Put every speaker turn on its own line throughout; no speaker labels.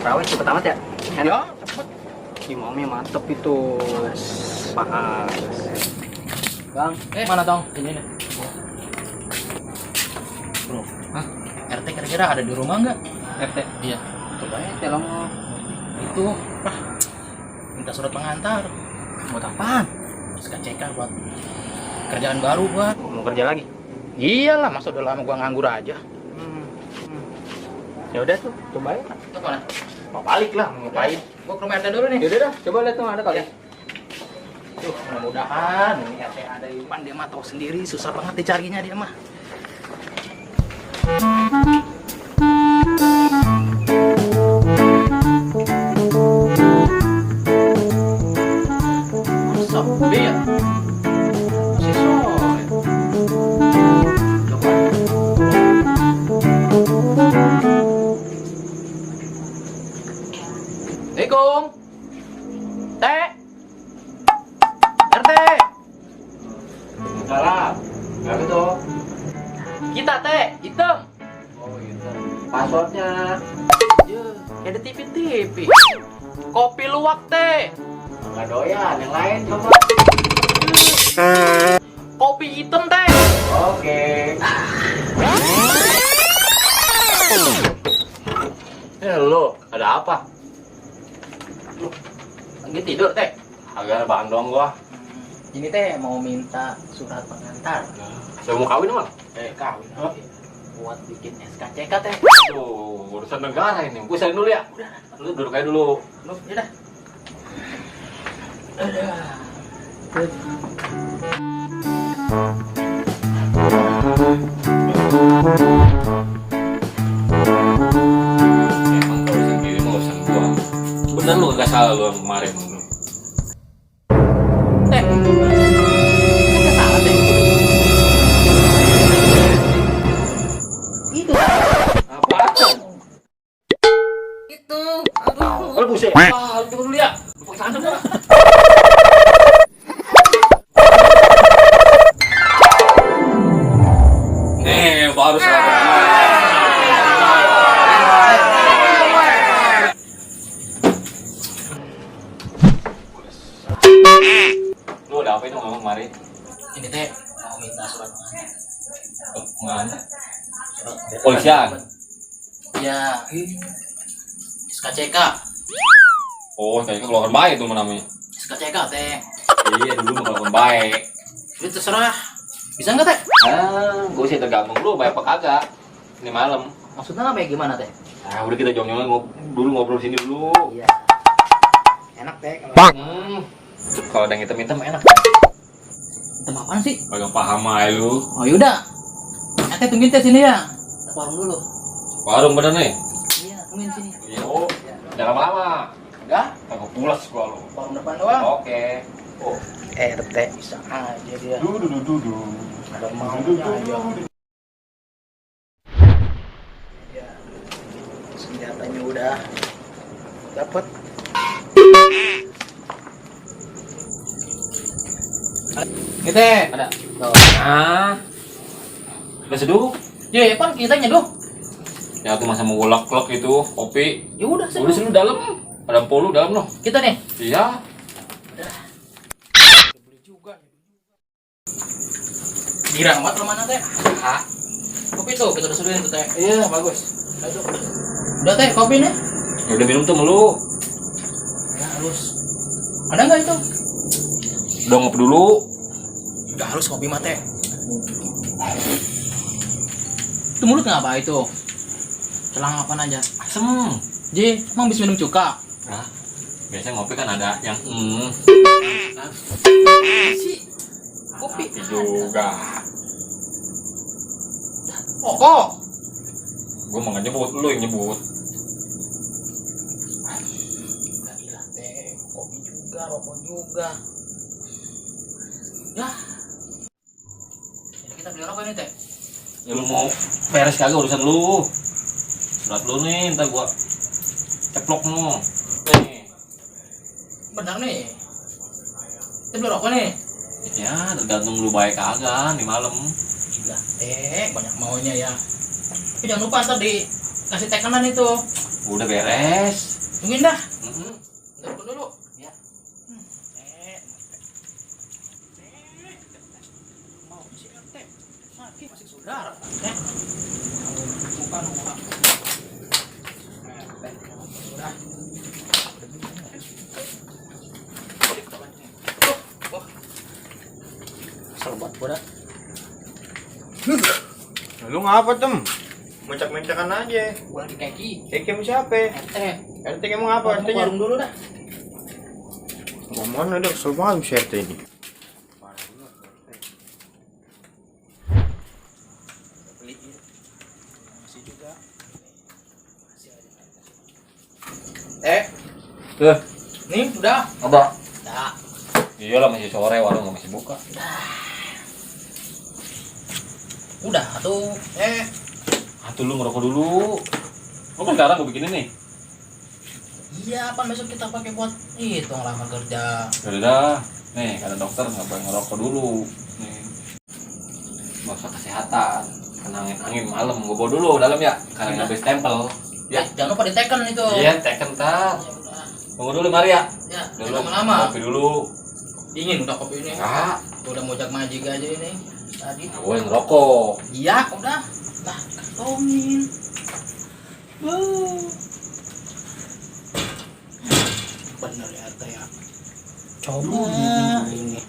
terawih cepet amat ya?
Ya, cepet.
Imamnya mantep itu. Pas.
Bang, mana Tong? Ini nih.
Bro,
Hah? RT kira-kira ada di rumah nggak?
RT.
Iya.
Coba ya tolong.
Itu, minta surat pengantar.
Buat apaan?
SKCK buat kerjaan baru buat.
Mau kerja lagi?
Iyalah, masa udah lama gua nganggur aja.
Ya udah tuh, coba ya.
Itu mana?
Mau balik lah, mau ngapain?
Gua ke rumah RT dulu nih.
Yaudah dah, coba lihat tuh ada kali.
Tuh, mudah-mudahan ini RT ada di depan, dia mah tahu sendiri, susah banget dicarinya dia mah. Masa dia masih sore. Coba. Assalamualaikum. Teh. RT.
Salah. Enggak gitu.
Kita teh, hitam.
Oh gitu. Passwordnya.
Ya, kayak di TV-TV. Kopi luwak teh.
Enggak doyan, yang lain coba.
Kopi hitam teh.
Oke. Lo, ada apa?
Lagi tidur teh.
Agak bandong gua.
Ini teh mau minta surat pengantar.
Saya mau kawin emang?
Kawin. Buat bikin SKCK teh.
Aduh, urusan negara ini. Gue saling dulu ya.
Udah,
Lu duduk aja dulu.
lu ya dah.
Emang kalau urusan diri mah urusan gua. Bener lu gak salah lu yang kemarin.
Teh. Enggak salah teh. Itu.
Apaan?
Itu. Aduh.
Oh, buset.
Wah, tunggu dulu ya. Lupa kesana gua.
Nih, baru salah. Lu udah apa itu ngomong kemarin?
Ini teh mau minta surat pengantar.
Mana?
Surat
Polisian.
Iya. SKCK.
Oh, kayaknya keluarkan baik itu namanya.
SKCK teh.
Iya, dulu mau keluarkan baik.
Itu terserah. Bisa nggak teh?
Gue sih tergantung lu baik apa kagak. Ini malam.
Maksudnya apa ya gimana teh?
Udah kita jong-jongan dulu ngobrol sini dulu.
Iya. Enak teh kalau.
Kalau ada yang hitam-hitam enak.
Hitam apaan sih?
Kagak paham aja lu.
Oh yaudah. Teh tungguin teh sini ya. Kita ke warung dulu.
Warung bener nih.
Iya, tungguin sini.
Iya, jangan lama-lama.
Enggak?
Kagak pulas gua lu.
Warung depan doang.
Oke. Oh,
RT bisa aja dia.
dudu.
Ada maunya aja. Ya. Senjatanya udah dapat. Ini teh.
Ada.
Tuh.
Udah seduh.
Ya, pan kita nyeduh.
Ya tuh masa mau ulek-ulek itu kopi.
Ya udah
Udah sini dalam. Ada polu dalam loh.
Kita nih.
Iya.
Beli juga. Dirawat lo mana teh?
Ah.
Kopi tuh kita udah seduhin tuh teh.
Iya, bagus.
Udah teh kopi nih.
Ya udah minum tuh melu.
Ya halus. Ada nggak itu?
Udah ngopi dulu.
Udah halus kopi mah teh. Itu mulut ngapa itu? Celang apaan aja?
Asem.
Ji, emang bisa minum cuka?
Nah, biasanya ngopi kan ada yang
Si kopi
juga.
pokok.
Gue mau nyebut, lu yang nyebut.
Gila teh, kopi juga, rokok juga. Ya. Jadi kita beli rokok ini teh.
Ya lu mau beres kagak urusan lu. Surat lu nih, ntar gua ceplok lu. Nih.
Benar nih. Kita beli rokok nih.
Ya, tergantung lu baik kagak nih malam.
Gila teh, banyak maunya ya. Tapi jangan lupa ntar dikasih tekanan itu.
Udah beres.
Tungguin dah.
Mm-mm.
Telepon dulu.
Ya.
Mau si RT. Sakit masih saudara. Bukan orang. Udah. Serbat boda.
Lu ngapa tem? Mencak-mencakan aja.
Gua lagi kaki.
Keke sama siapa?
RT.
RT emang apa
Mau
RT-nya?
warung dulu dah.
Mana udah kesel banget si RT ini.
Beli ini. Masih juga. Masih ada. Nih udah.
Apa?
Dah.
Iyalah masih sore, warung masih buka.
Udah tuh.
Atuh lu ngerokok dulu. Lu kan sekarang gue bikinin nih.
Iya, apa besok kita pakai buat itu ngelamar kerja.
Yaudah dah. Nih, kata dokter nggak boleh ngerokok dulu. Nih. Masa kesehatan. Kenangin angin malam. Gue bawa dulu dalam ya. Karena habis tempel. Ya.
Jangan lupa diteken itu.
Iya, teken tar.
Ya udah.
Tunggu dulu mari ya.
Ya,
Dulu
lama-lama.
kopi dulu.
Dingin udah kopi ini.
Enggak.
Udah mojak majik aja ini. Tadi.
Gue ngerokok.
Iya, udah. Nah, kantongin. Bener ya, Teh ya. Coba ini.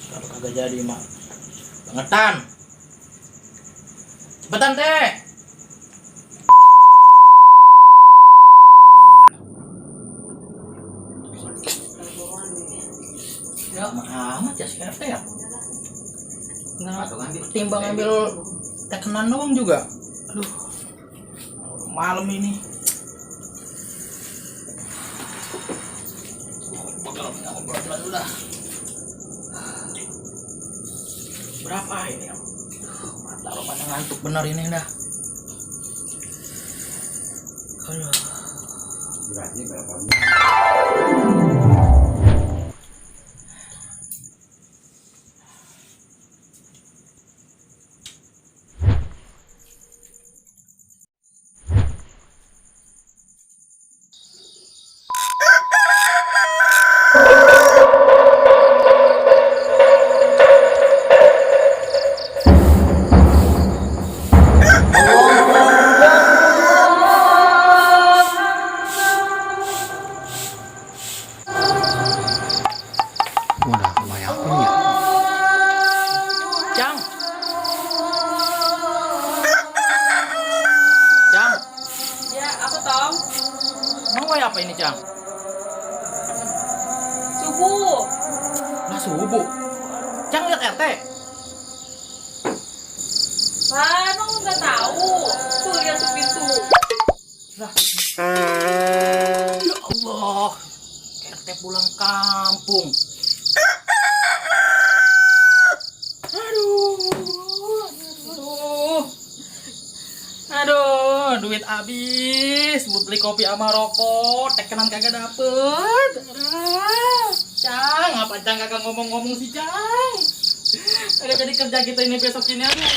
Kalau kagak jadi mah bangetan. Cepetan, Teh. Ya, amat ya si RT ya. Nggak timbang ngambil tekenan doang juga. Aduh, malam ini. Ngobrol dulu dah. Berapa ini? Mata lo pada ngantuk bener ini dah. Aduh.
Beratnya berapa? Udah kebayang punya.
Cang. Cang,
Ya, apa Tom?
mau apa ini, Cang?
Subuh.
Lah subuh. Cang lihat RT.
Wah, emang lu nggak tahu. Tuh lihat tuh pintu.
Lah. Ya Allah. RT pulang kampung. Aduh, duit habis buat beli kopi sama rokok, tekenan kagak dapet. Cang, apa Cang kagak ngomong-ngomong sih Cang? Kagak jadi kerja kita ini besok ini aduh.